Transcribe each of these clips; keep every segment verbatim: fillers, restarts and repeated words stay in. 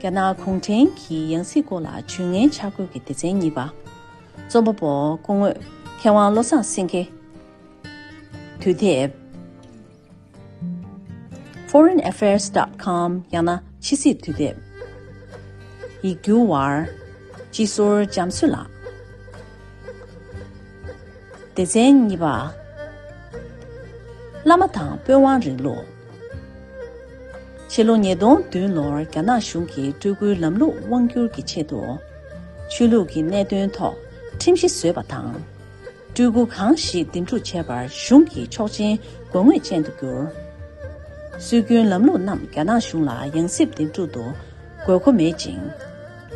རྒྱ་ནག་གུང་ཁྲན་གྱི་ཡང་སྲིད་སྐོར་ལ་ཇུས་ངན་འཆར་འགོད་ཀྱི་སྡེ་ཚན་གཉིས་པ། རྩོམ་པ་པོ་སྐུ་ངོ་མཁས་དབང་བློ་བཟང་སེང་གེ། དུས་དེབ། foreign affairs dot com ཡང་ན་ཕྱི་སྲིད་དུས་དེབ། ཡིག་སྒྱུར་བ། སྤྱི་ཟུར་འཇམ་བཟོད་ལགས། སྡེ་ཚན་གཉིས་པ། བླ་མ་དང་དཔོན་དབང་རིང་ལུགས། ཕྱི་ལོ་ཉིས་སྟོང་བདུན་ལོར་རྒྱ་ནག་གཞུང་གིས་སྤྲུལ་སྐུའི་ལམ་ལུགས་དབང་བསྒྱུར་གྱི་ཆེད་དུ། ཆོས་ལུགས་ཀྱི་གནད་དོན་ཐོག་ཁྲིམས་གཞི་བཟོས་པ་དང་། སྤྲུལ་སྐུ་གང་ཞིག་འདེམས་སྒྲུག་བྱས་པར་གཞུང་གིས་ཆོག་མཆན་དགོས་ངེས་ཅན་དུ་གྱུར། སྲོལ་རྒྱུན་ལམ་ལུགས་རྣམས་རྒྱ་ནག་གཞུང་ལ་ཡང་སྲིད་འདེམས་སྒྲུག་ཏུ་དགོས་མཁོ་མེད་ཅིང་།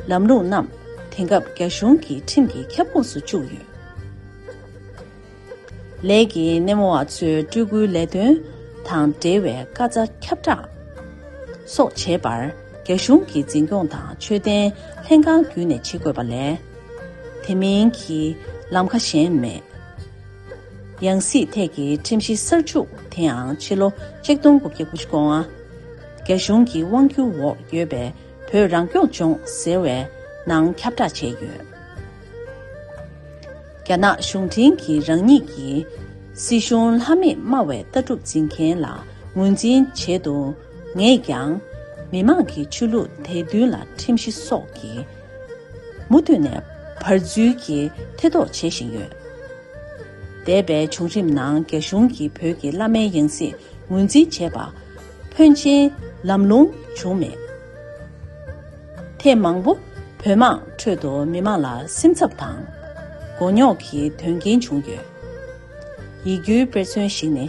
ལམ་ལུགས་རྣམས་དེང་སྐབས་རྒྱ་གཞུང་གི་ཁྲིམས་ཀྱི་ཁྱབ་ཁོངས་སུ་བཅུག་ཡོད། ལས་ཀྱི་སྣེ་མོ་བ་ཚོས་སྤྲུལ་སྐུའི་ལས་དོན་དང་འབྲེལ་བའི་བཀའ་རྩ་ཁྱབ་བསྒྲགས་སོགས་བྱེད་པར་རྒྱ་གཞུང་གི་འཛིན་སྐྱོང་དང་ཆོས་ལྡན་ལྷན་ཁང་བརྒྱུད་ནས་བྱེད་དགོས་པ་ལས། དེ་མིན་གྱི་ལམ་ཁ་གཞན་མེད། ཡང་སྲིད་ཐད་ཀྱི་ཁྲིམས་གཞི་གསར་འཇུག་དེའང་ཕྱི་ལོ་ཆིག་སྟོང་དགུ་བརྒྱ་དགུ་བཅུ་གོ་ལྔ། རྒྱ་གཞུང་གི་དབང་སྒྱུར་འོག་ཡོད་པའི་བོད་རང་སྐྱོང་ལྗོངས་ཟེར་བའི་ནང་ཁྱབ་བསྒྲགས་བྱས་ཡོད། རྒྱ་ནག་གཞུང་འབྲེལ་གྱིས་རང་ཉིད་ཀྱི་སྲིད་གཞུང་ལྷ་མེད་སྨྲ་བའི་ལྟ་གྲུབ་འཛིན་མཁན་ལ་ངོས་འཛིན་བྱེད་དུ་ངེས་ཀྱང་། མི་མང་གི་ཆོས་ལུགས་དད་འདུན་ལ་ཁྲིམས་གཞི་སོགས་ཀྱིས་མུ་མཐུད་ནས་བར་འཛུལ་གྱིས་ཐེ་གཏོགས་བྱེད་བཞིན་ཡོད། འདས་པའི་བྱུང་རིམ་ནང་རྒྱ་གཞུང་གིས་བོད་ཀྱི་བླ་མའི་ཡང་སྲིད་ངོས་འཛིན་བྱས་པ་ཕོན་ཆེན་ལམ་ལྷོང་བྱུང་མེད། ཐེངས་མང་པོ་བོད་དམངས་ཁྲོད་དུ་མི་མང་ལ་སེམས་འཚབ་དང་མགོ་རྙོག་གི་དོན་རྐྱེན་བྱུང་ཡོད། ཡིག་སྒྱུར་དཔེར་མཚོན་ཞིག་ནི།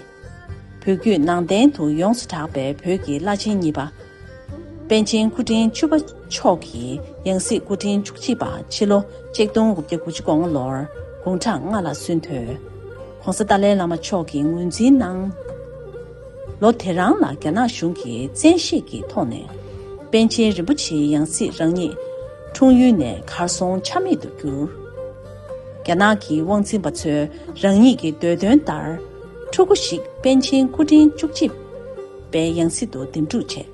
བོད་བརྒྱུད་ནང་བསྟན་དུ་ཡོངས་སུ་གྲགས་པའི་བོད་ཀྱི་བླ་ཆེན་གཉིས་པ། པཎ་ཆེན་སྐུ་ཕྲེང་བཅུ་པ་མཆོག་གི་ཡང་སྲིད་སྐུ་ཕྲེང་བཅུ་གཅིག་པ་ཕྱི་ལོ་ཆིག་སྟོང་དགུ་བརྒྱ་དགུ་བཅུ་གོ་ལྔ་ལོར་དགུང་གྲངས་ལྔ་ལ་སོན་དུས། ྋགོང་ས་ཏཱ་ལའི་བླ་མ་མཆོག་གིས་ངོས་འཛིན་གནང་། ལོ་དེ་རང་ལ་རྒྱ་ནག་གཞུང་གིས་བཙན་ཤེད་ཀྱི་ཐོག་ནས་པཎ་ཆེན་རིན་པོ་ཆེའི་ཡང་སྲིད་རང་ཉིད་འཁྲུངས་ཡུལ་ནས་གར་སོང་ཆ་མེད་དུ་གྱུར། རྒྱ་ནག་གི་དབང་འཛིན་པ་ཚོས་རང་ཉིད་ཀྱི་འདོད་དོན་ལྟར་ཕྲུ་གུ་ཞིག་པཎ་ཆེན་སྐུ་ཕྲེང་བཅུ་གཅིག་པའི་ཡང་སྲིད་དུ་འདེམས་སྒྲུག་བྱས།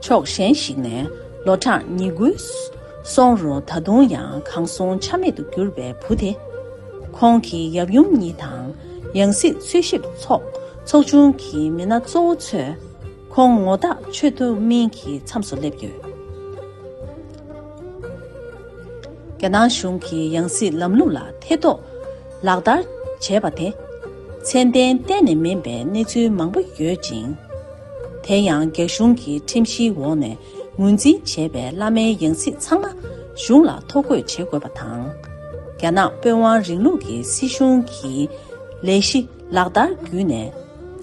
ཕྱོགས་གཞན་ཞིག་ནས་ལོ་གྲངས་ཉེར་དགུ་སོང་རུང་ད་དུང་ཡང་གང་སོང་ཆ་མེད་དུ་གྱུར་པའི་བུ་དེ། ཁོང་གི་ཡབ་ཡུམ་གཉིས་དང་ཡང་སྲིད་འཚོལ་ཞིབ་ཚོགས་ཚོགས་ཆུང་གི་མི་སྣ་གཙོ་བོ་ཚོས་ཁོང་ངོ་རྟགས་ཆོད་ཐུབ་མིན་གྱི་མཚམས་སུ་སླེབས་ཡོད། རྒྱ་ནག་གཞུང་གིས་ཡང་སྲིད་ལམ་ལུགས་ལ་ཐེ་གཏོགས་ལག་བསྟར་བྱས་པ་དེ། མཚན་ལྡན་གཏན་ནས་མིན་པའི་གནས་ཚུལ་མང་པོ་ཡོད་ཅིང་། དེ་ཡང་རྒྱ་གཞུང་གི་ཁྲིམས་གཞིའི་འོག་ནས་ངོས་འཛིན་བྱས་པའི་བླ་མའི་ཡང་སྲིད་ཚང་མ་གཞུང་ལ་ཐོ་འགོད་བྱེད་དགོས་པ་དང་། རྒྱ་ནག་དཔོན་དབང་རིང་ལུགས་ཀྱི་སྲིད་གཞུང་གི་ལས་གཞི་ལག་བསྟར་བརྒྱུད་ནས་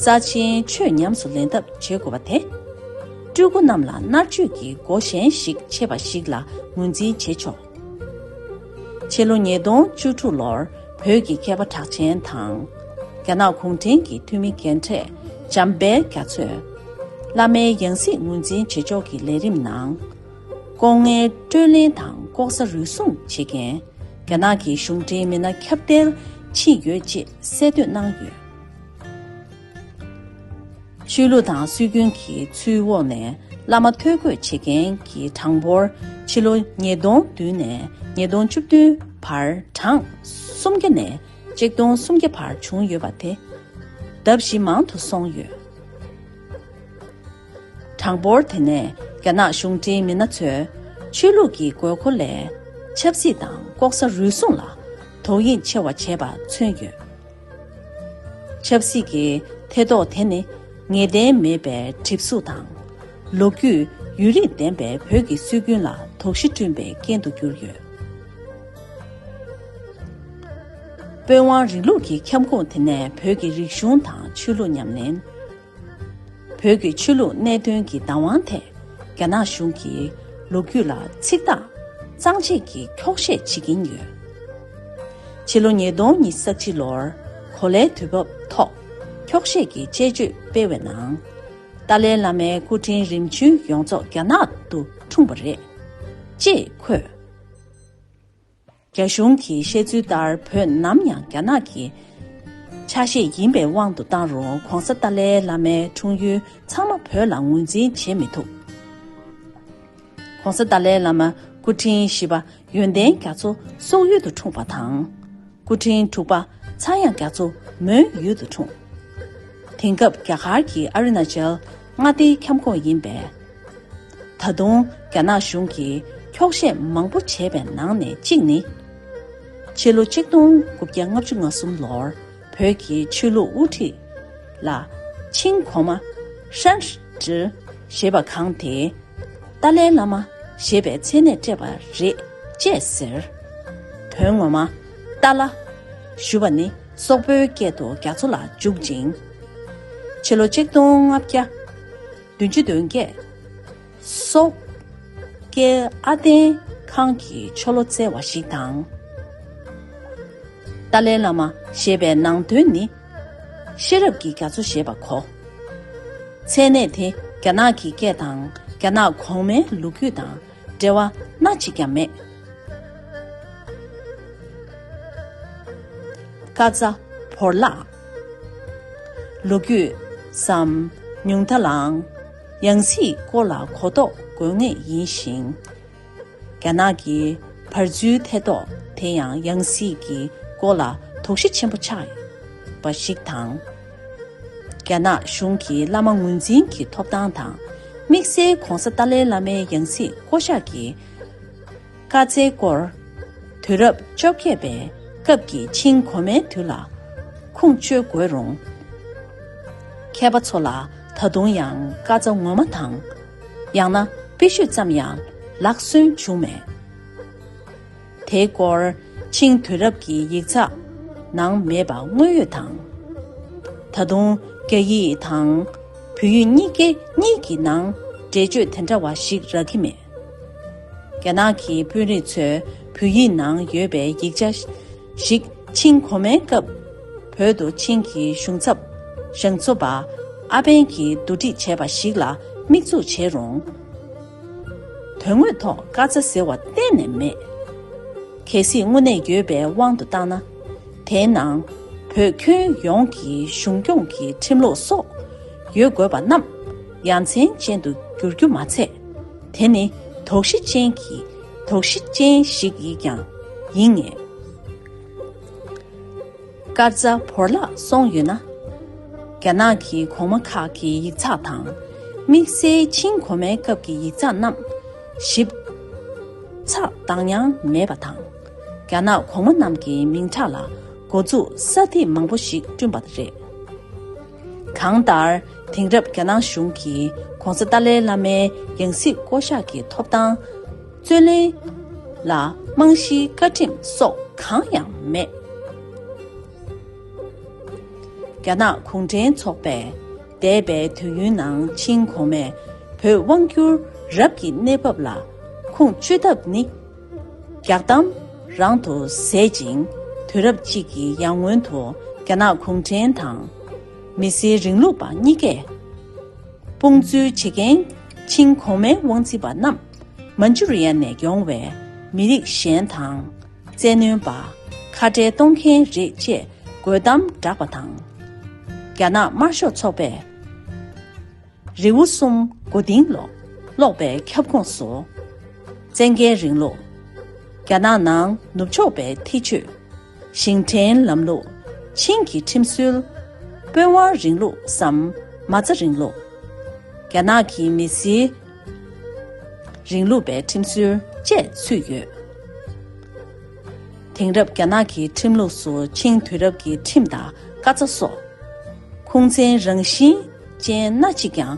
རྩ་ཆེན་ཆོས་ཉམས་སུ་ལེན་ཐབས་བྱེད་དགོས་པ་དེ། སྤྲུལ་སྐུ་རྣམས་ལ་མནར་གཅོད་ཀྱི་སྒོ་གཞན་ཞིག་ཕྱེ་བ་ཞིག་ལ་ངོས་འཛིན་བྱེད་ཆོག་ཕྱི་ལོ་ཉིས་སྟོང་བཅུ་དྲུག་ལོར་བོད་ཀྱི་མཁས་པ་གྲགས་ཅན་དང་། རྒྱ་ནག་གུང་ཁྲན་གྱི་འཐུས་མི་རྒན་གྲས་འཇམ་དཔལ་རྒྱ་མཚོས། བླ་མའི་ཡང་སྲིད་ངོས་འཛིན་བྱེད་ཕྱོགས་ཀྱི་ལས་རིམ་ནང་། ལྐོག་རྔན་སྤྲོད་ལེན་དང་ལྐོག་ཟ་རུལ་སུངས་བྱེད་མཁན་རྒྱ་ནག་གི་གཞུང་འབྲེལ་མི་སྣ་ཁྱབ་གདལ་ཕྱིན་ཡོད་ཅེས་གསལ་འདོན་གནང་ཡོད། ཆོས་ལུགས་དང་སྲོལ་རྒྱུན་གྱི་ཚུལ་འོག་ནས་བླ་མ་ཐོ་འགོད་བྱེད་མཁན་གྱི་གྲངས་འབོར་ཕྱི་ལོ་ཉིས་སྟོང་བདུན་ནས་ཉིས་སྟོང་བཅུ་བདུན་བར་གྲངས་སུམ་བརྒྱ་ནས་ཆིག་སྟོང་སུམ་བརྒྱ་བར་བྱུང་ཡོད་པ་དེ་ལྡབ་བཞི་མང་དུ་སོང་ཡོད། གྲངས་འབོར་དེ་ནས་རྒྱ་ནག་གཞུང་འབྲེལ་མི་སྣ་ཚོས་ཆོས་ལུགས་ཀྱི་དགོས་མཁོ་ལས་ཆབ་སྲིད་དང་ལྐོག་ཟ་རུལ་སུངས་ལ་དོགས་དབྱིངས་ཆེ་བ་བྱས་པ་མཚོན་ཡོད། ཆབ་སྲིད་ཀྱི་ཐེ་གཏོགས་དེ་ནི་ངེས་གཏན་མེད་པའི་གྲིབ་གཟུགས་དང་། ལོ་རྒྱུས་ཡུན་རིང་ལྡན་པའི་བོད་ཀྱི་སྲོལ་རྒྱུན་ལ་དོགས་གཞི་བསྐྲུན་པའི་རྐྱེན་དུ་གྱུར་ཡོད། དཔོན་དབང་རིང་ལུགས་ཀྱི་ཁྱབ་ཁོངས་དེ་ནས་བོད་ཀྱི་རིག་གཞུང་དང་ཆོས་ལུགས་ཉམས་ལེན། བོད་ཀྱི་ཆོས་ལུགས་གནད་དོན་གྱི་བདག་དབང་ཐད་རྒྱ་ནག་གཞུང་གིས་ལོ་རྒྱུས་ལ་ཚིག་ཐག་གཙང་བཅད་ཀྱིས་འཁྱོག་བཤད་བྱེད་ཀྱིན་ཡོད། ཕྱི་ལོ་ཉིས་སྟོང་ཉི་ཤུ་རྩ་གཅིག་ལོར་གོ་ལའི་དུས་བབ་ཐོག་འཁྱོག་བཤད་ཀྱི་དཔྱད་བརྗོད་སྤེལ་བའི་ནང་། ཏཱ་ལའི་བླ་མའི་སྐུ་ཕྲེང་རིམ་བྱོན་ཡོངས་རྫོགས་རྒྱ་ནག་ཏུ་འཁྲུངས་པ་རེད། ཅེས་འཁོད། རྒྱ་གཞུང་གིས་བཤད་ཚུལ་ལྟར་བོད་ནམ་ཡང་རྒྱ་ནག་གི་ཆ་ཤས་ཡིན་པའི་དབང་དུ་བཏང་རུང་། ྋགོང་ས་ཏཱ་ལའི་བླ་མའི་འཁྲུངས་ཡུལ་ཚང་མ་བོད་ལ་ངོས་འཛིན་བྱེད་མི་ཐུབ། ༸གོང་ས་ཏཱ་ལའི་བླ་མ་སྐུ་ཕྲེང་བཞི་པ་ཡོན་ཏན་རྒྱ་མཚོ་སོག་ཡུལ་དུ་འཁྲུངས་པ་དང་། སྐུ་ཕྲེང་དྲུག་པ་ཚངས་དབྱངས་རྒྱ་མཚོ་མོན་ཡུལ་དུ་འཁྲུངས། དེང་སྐབས་རྒྱ་གར་གྱི་ཨ་རུ་ན་ཅལ་མངའ་སྡེའི་ཁྱབ་ཁོངས་ཡིན་པས། ད་དུང་རྒྱ་ནག་གཞུང་གིས་འཁྱོག་བཤད་མང་པོ་བྱས་པའི་ནང་ནས་གཅིག་ནི། ཕྱི་ལོ་ཆིག་སྟོང་དགུ་བརྒྱ་ལྔ་བཅུ་ང་གསུམ་ལོར་བོད་ཀྱི་ཆོས་ལུགས་དབུ་ཁྲིད་ལ་ཆིང་གོང་མ་ཧྲན་ཀྲི་ཞེས་པ་གང་དེ། ཏཱ་ལའི་བླ་མ་ཞེས་པའི་མཚན་གནས་སྤྲད་པ་རེད་ཅེས་ཟེར། དོན་ངོ་མ་ཏཱ་ལ་ཞུ་བ་ནི་སོག་པོའི་སྐད་དུ་རྒྱ་མཚོ་ལ་འཇུག་ཅིང་། ཕྱི་ལོ་ཆིག་སྟོང་ལྔ་བརྒྱ་བདུན་ཅུ་དོན་བརྒྱད། སོག་སྐད་ཨ་ཏན་ཁང་གི་ཆོ་ལོ་བསྩལ་བ་ཞིག་དང་། ཏཱ་ལའི་བླ་མ་ཞེས་པའི་ནང་དོན་ནི། ཤེས་རབ་ཀྱི་རྒྱ་མཚོ་ཞེས་པ་གོ། མཚན་གནས་དེ་རྒྱ་ནག་གི་སྐད་དང་རྒྱ་ནག་གོང་མའི་ལོ་རྒྱུས་དང་འབྲེལ་བ་སྣ་གཅིག་ཀྱང་མེད། ཀ་ཙ་བོར་ལག་ལོ་རྒྱུས་སམ་ཉུང་མཐའ་ལའང་ཡང་སྲིད་སྐོར་ལ་གོ་རྟོགས་དགོས་ངེས་ཡིན་ཞིང་། རྒྱ་ནག་གི་བར་ཚུལ་ཐེ་གཏོགས་དེ་ཡང་ཡང་སྲིད་ཀྱི་སྐོར་ལ་དོགས་གཞི་ཆེན་པོ་ཆགས་པ་ཞིག་དང་། རྒྱ་ནག་གཞུང་གི་བླ་མ་ངོས་འཛིན་གྱི་ཐོབ་ཐང་དང་། དམིགས་བསལ་༸གོང་ས་ཏཱ་ལའི་བླ་མའི་ཡང་སྲིད་བསྐོ་བཞག་གི་བཀའ་སྩལ་སྐོར། དུས་རབས་བཅོ་བརྒྱད་པའི་སྐབས་ཀྱི་ཆིང་གོང་མའི་དུས་ལ་ཁུངས་བཅོལ་དགོས་རུང་། མཁས་པ་ཚོ་ལ་ད་དུང་ཡང་བཀའ་རྩ་ངོ་མ་དང་། ཡང་ན་དཔེ་ཤོད་ཙམ་ཡང་ལག་སོན་བྱུང་མེད། དེའི་སྐོར་ཆིང་དུས་རབས་ཀྱི་ཡིག་ཚགས་ནང་མེད་པ་དངོས་ཡོད་དང་། ད་དུང་རྒྱ་ཡིག་དང་བོད་ཡིག་གཉིས་ཀའི་གཉིས་ཀྱི་ནང་འགྲེལ་བརྗོད་དེ་འདྲ་བ་ཞིག་རག་གི་མེད། རྒྱ་ནག་གི་དཔོན་རིགས་ཚོས་བོད་ཡིག་ནང་ཡོད་པའི་ཡིག་ཆ་ཞིག་ཆིང་གོང་མའི་སྐབས་བོད་དུ་ཆིང་གི་གཞུང་ཚབ་ཞང་ཚོ་པ་ཨ་པན་གྱིས་བསྡུ་སྒྲིག་བྱས་པ་ཞིག་ལ་དམིགས་འཛུགས་བྱས་རུང་། དོན་དངོས་ཐོག་བཀའ་རྩ་ཟེར་བ་གཏན་ནས་མེད། གལ་སྲིད་དངོས་གནས་ཡོད་པའི་དབང་དུ་བཏང་ན། དེའི་ནང་བོད་ཁྱོན་ཡོངས་ཀྱི་གཞུང་སྐྱོང་གི་ཁྲིམས་ལུགས་སོགས་ཡོད་དགོས་པ་རྣམས་ཡ་མཚན་ཅན་དུ་འགྱུར་རྒྱུ་མ་ཚད། དེ་ནི་དོགས་གཞི་ཅན་གྱི་དོགས་གཞི་ཅན་ཞིག་ཡིན་ཀྱང་ཡིན་ངེས། དཀར་རྫ་བོར་བརླག་སོང་ཡོད་ན། རྒྱ་ནག་གི་གོང་མ་ཁག་གི་ཡིག་ཚགས་དང་། དམིགས་བསལ་ཆིང་གོང་མའི་སྐབས་ཀྱི་ཡིག་ཚགས་རྣམས་ཞིབ་ཚགས་བཏང་མྱོང་མེད་པ་དང་། རྒྱ་ནག་གོང་མ་རྣམས་ཀྱི་མིང་གྲགས་ལ་འགོ་འཛུགས་ས་ཐིག་མང་པོ་ཞིག་བསྐྲུན་པ་རེད། གང་ལྟར་དེང་རབས་རྒྱ་ནག་གཞུང་གིས་༸གོང་ས་ཏཱ་ལའི་བླ་མའི་ཡང་སྲིད་བསྐོ་གཞག་གི་ཐོབ་ཐང་རྩོད་ལེན་ལ་རྨང་གཞིའི་བཀའ་ཁྲིམས་སོགས་གང་ཡང་མེད། རྒྱ་ནག་གུང་ཁྲན་ཚོགས་པས་འདས་པའི་དུས་ཡུན་ནང་ཆིང་གོང་མས་བོད་དབང་བསྒྱུར་རབས་ཀྱི་གནས་བབ་ལ་ཁུངས་བཅོལ་ཐབས་ནི། རྒྱག་གཏམ་རང་དུ་ཟད་ཅིང་དུས་རབས་གཅིག་གི་ཡར་སྔོན་དུ་རྒྱ་ནག་གུང་ཁྲན་དང་མི་སེར་རིང་ལུགས་པ་གཉིས་ཀས་དཔུང་འཛུལ་བྱེད་མཁན་ཆིང་གོང་མའི་དབང་འཛིན་པ་རྣམས་མན་ཇུ་རི་ཡ་ནས་ཡོང་བའི་མི་རིགས་གཞན་དང་བཙན་གནོན་པ་ཁ་བྲལ་གཏོང་མཁན་རེད་ཅེས་རྒོལ་གཏམ་བསྒྲགས་པ་དང་། རྒྱ་ནག་དམར་ཤོག་ཚོགས་པས། རི་བོ་གསུམ་མགོ་རྟིང་ལོག་ལོག་པའི་ཁྱབ་ཁོངས་སུ། བཙན་རྒྱལ་རིང་ལུགས། རྒྱ་ནག་ནང་ནུབ་ཕྱོགས་པའི་ཐེ་ཇུས། ཞིང་བྲན་ལམ་ལུགས། ཆིང་གི་ཁྲིམས་སྲོལ། དཔོན་དབང་རིང་ལུགས་སམ་མ་རྩ་རིང་ལུགས། རྒྱ་ནག་གི་མི་སེར་རིང་ལུགས་པའི་ཁྲིམས་སྲོལ་བཅས་ཚུད་ཡོད། དེང་རབས་རྒྱ་ནག་གི་ཁྲིམས་ལུགས་སུ་ཆིང་དུས་རབས་ཀྱི་ཁྲིམས་དང་བཀའ་རྩ་སོགས། ཁུངས་བཙན་རང་བཞིན་ཅན་སྣ་གཅིག་ཀྱང་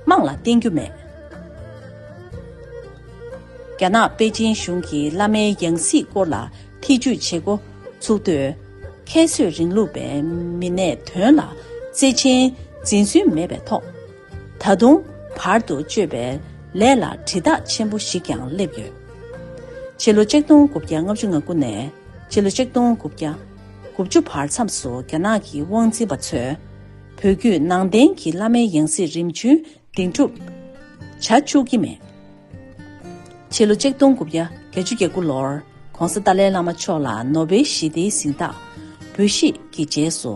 དམངས་ལ་བསྟན་རྒྱུ་མེད། རྒྱ་ནག་པེ་ཅིན་གཞུང་གིས་བླ་མའི་ཡང་སྲིད་སྐོར་ལ་ཐེ་ཇུས་བྱེད་འགོ་ཚུགས་དུས། ཁྱད་གསོད་རིང་ལུགས་པའི་མི་སྣའི་དོན་ལ་བརྩེ་ཆེན་འཛིན་སྲོལ་མེད་པའི་ཐོག་ད་དུང་བར་དུ་གཅོད་པའི་ལས་ལ་དྲིལ་བསྒྲགས་ཆེན་པོ་ཞིག་ཀྱང་སླེབས་ཡོད། ཕྱི་ལོ་ཆིག་སྟོང་དགུ་བརྒྱ་ལྔ་བཅུ་ང་དགུ་ནས་ཕྱི་ལོ་ཆིག་སྟོང་དགུ་བརྒྱ་དགུ་བཅུ་བར་མཚམས་སུ་རྒྱ་ནག་གི་དབང་འཛིན་པ་ཚོས་བོད་བརྒྱུད་ནང་བསྟན་གྱི་བླ་མའི་ཡང་སྲིད་རིམ་བྱོན་སྡིངས་གྲུབ་བྱ་བཅུག་གི་མེད། ཕྱི་ལོ་ཆིག་སྟོང་དགུ་བརྒྱ་བརྒྱད་ཅུ་གྱ་དགུ་ལོར་༸གོང་ས་ཏཱ་ལའི་བླ་མ་མཆོག་ལ་ནོ་བེལ་ཞི་བདེའི་གཟེངས་རྟགས་འབུལ་བཞེས་ཀྱི་རྗེས་སུ་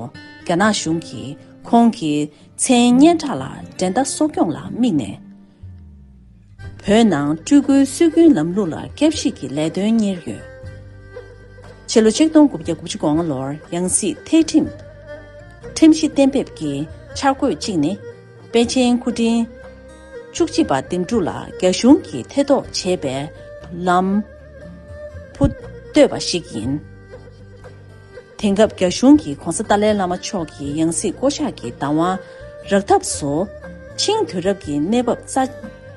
རྒྱ་ནག་གཞུང་གིས་ཁོང་གི་མཚན་སྙན་གྲགས་ལ་འགྲན་ཟླ་གསོ་སྐྱོང་ལ་དམིགས་ནས། བོད་ནང་སྤྲུལ་སྐུའི་སྲོལ་རྒྱུན་ལམ་ལུགས་ལ་བསྐྱར་ཞིབ་ཀྱི་ལས་དོན་གཉེར་ཡོད། ཕྱི་ལོ་ཆིག་སྟོང་དགུ་བརྒྱ་དགུ་བཅུ་གོ་ལྔ་ལོར་ཡང་སྲིད་ཐེག་ཁྲིམས་ཁྲིམས་གཞི་གཏན་འབེབས་ཀྱི་འཆར་འགོད་གཅིག་ནི། པེ་ཅིན་སྐུ་ཕྲེང་བཅུ་གཅིག་པ་དིང་ཀྲུག་ལ་རྒྱ་གཞུང་གིས་ཐེ་གཏོགས་བྱས་པའི་ལམ་བུ་བཏོད་པ་ཞིག་ཡིན། དེང་སྐབས་རྒྱ་གཞུང་གིས་༧གོང་ས་ཏཱ་ལའི་བླ་མ་མཆོག་གི་ཡང་སྲིད་བསྐོ་གཞག་གི་བདག་དབང་རག་ཐབས་སུ། ཆིང་དུས་རབས་ཀྱི་གནས་བབ་རྩ་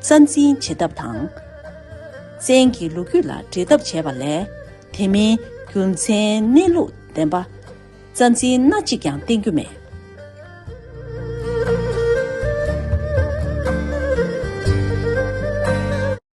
རྩ་འཛིན་བྱེད་ཐབས་དང་། བཙན་གྱི་ལོ་རྒྱུས་ལ་འབྲེལ་ཐབས་བྱས་པ་ལས། དེ་མིན་རྒྱུ་མཚན་གནས་ལུགས་ལྡན་པ་རྩ་འཛིན་སྣ་གཅིག་ཀྱང་བསྟན་རྒྱུ་མེད།